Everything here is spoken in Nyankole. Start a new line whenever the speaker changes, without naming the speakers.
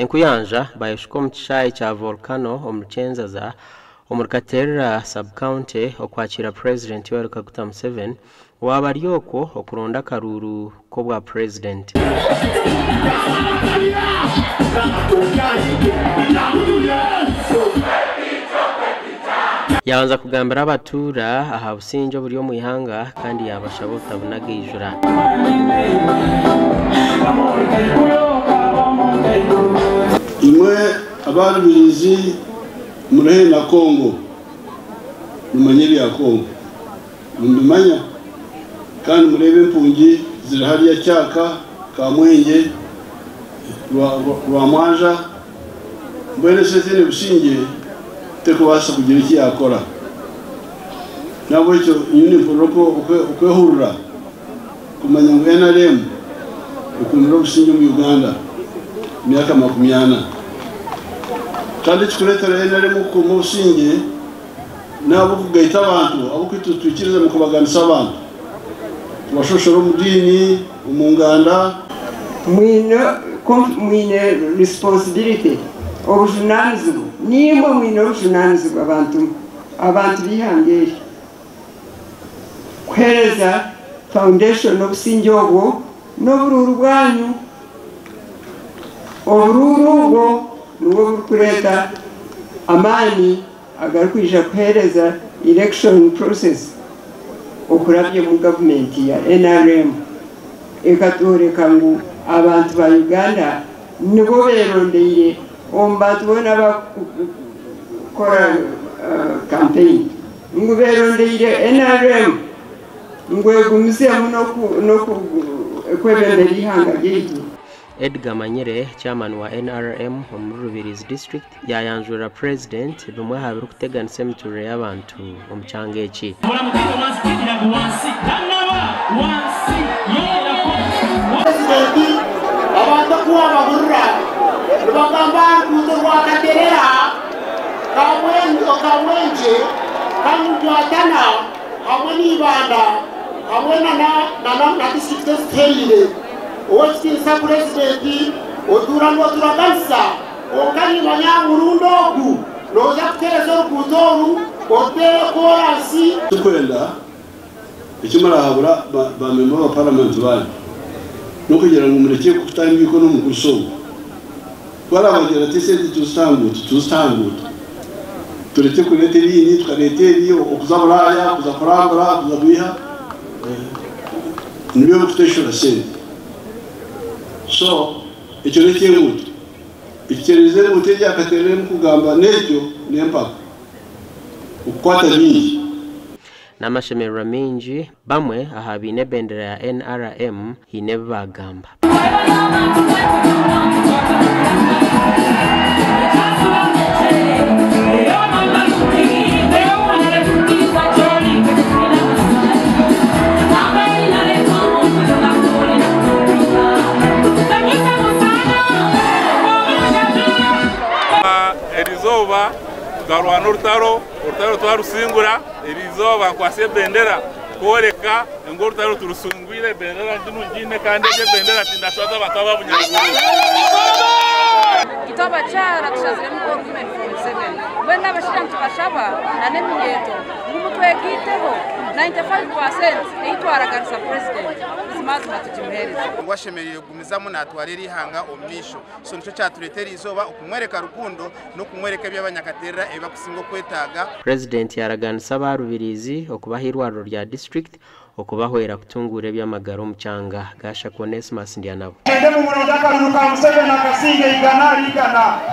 Enkuyanja bayeshuka omu kishaayi kya Volcano omu Kyenzaza omuri Katerera sub-county okwakira Purezidenti Yoweri Kaguta Museveni waaba ari okwo okuronda akaruuru k'obwa Purezidenti. Yaabanza kugambira abatuura aha busingye oburi omu ihanga kandi yaabashaba obutabunagaijura.
Imwe aba Rubirizi muri haihi na Congo mumanye ebya Congo nimubimanya kandi mureebe empungi ziri hariya Kyaka, Kamwengye, Rwamwanja mbwenu ensi etaine busingye terikubaasa kugira eki yaakora. N'ahabw'ekyo nyowe nimpurira okwehurira kumanya ngu NRM ekuumire obusingye omu Uganda emyaka 40. Kandi ekirikureetera NRM okukuuma obusingye n'ahabw'okugaita abantu ahabw'okuba itwe titwikiriza mu kubaganisa abantu. Tubashoshora omu diini, omu nganda.
Mwine responsibility, obujunanizibwa, nimwe mwine obujunanizibwa abantu mwe, abantu b'eihanga eri, kuheereza foundation obusingye obwo n'oburuuru bwanyu. Oburuuru obwo nibwo burikureeta amaani agarikwija kuheereza election process okurabya omu gavumenti ya NRM ekatworeka ngu abantu ba Uganda nibo beerondeire omu bantu boona abakukora campaign ngu beerondeire NRM ngu egumizemu n'okwebembera eihanga ryaitu.
Edgar Manyire, Chairman wa NRM omuri Rubirizi District yayanjurira Purezidenti bimwe aha birikuteganisa emiturire y'abantu omu kyanga eki.
Purezidenti, abantu oku waabahurira nibagamba aha ruguuto rwa Katerera, Kamwengye, Kamugwatana hamwe na Ibanda hamwe na disiturikiti ezituhereire. Ow'ekitiinisa Purezidenti, otuura nooturaganisa kwonka niimanya murundi ogu nooza kutereeza oruguuto oru oruteere koransi.
Turikwenda eki murahabura ba memba ba paramenti banyu n'okugira ngu murekye kutaha emikono omu kurusa ogu. Ku araabagira ati esente tuzite aha nguuto, tuzite aha nguuto. Turekye kureeta ebindi tukareeta ebi okuza Buraaya, kuza kurambura, kuza kwiha nibyo birikuteishura sente. So ekyo n'eky'enguuto. Ekikyereerezi enguuto egi akateera kugamba n'ekyo n'empaka. Okukwata bingi.
N'amashemererwa maingi, bamwe aha baine ebendera ya NRM haine ebi baagamba.
Erizooba tukarwana orutaro, orutaro twarusingura, erizooba nkwatsa ebendera kworeka ngu orutaro turusingwire, ebendera nginu ngiine kandi egi ebendera tindashwaza abantu aba Bunyaruguru.
Itwe abakyara tushaziremu all women for Museveni. Mbwenu abashaija nitubashaba na n'eminyeeto ngu mutwegaiteho 95% ei twaraganisa Purezidenti buzimazima tugimuheereze.
Ngu ashemereire kugumizamu natwara eri ihanga omu maisho. So nikyo kyatureeta eri izooba okumworeka rukundo n'okumworeka ebi Abanyakaterera ebi bakusinga okwetaaga.
Purezidenti yaaraganisa aba Rubirizi okubaha eirwariro rya disiturikiti okubahwera kutunguura eby'amagara omu kyanga. Gashakwa Onesmus Ndyanabo.
Mugyende mumuronde akaruru ka Museveni akasinge igana ahari igana.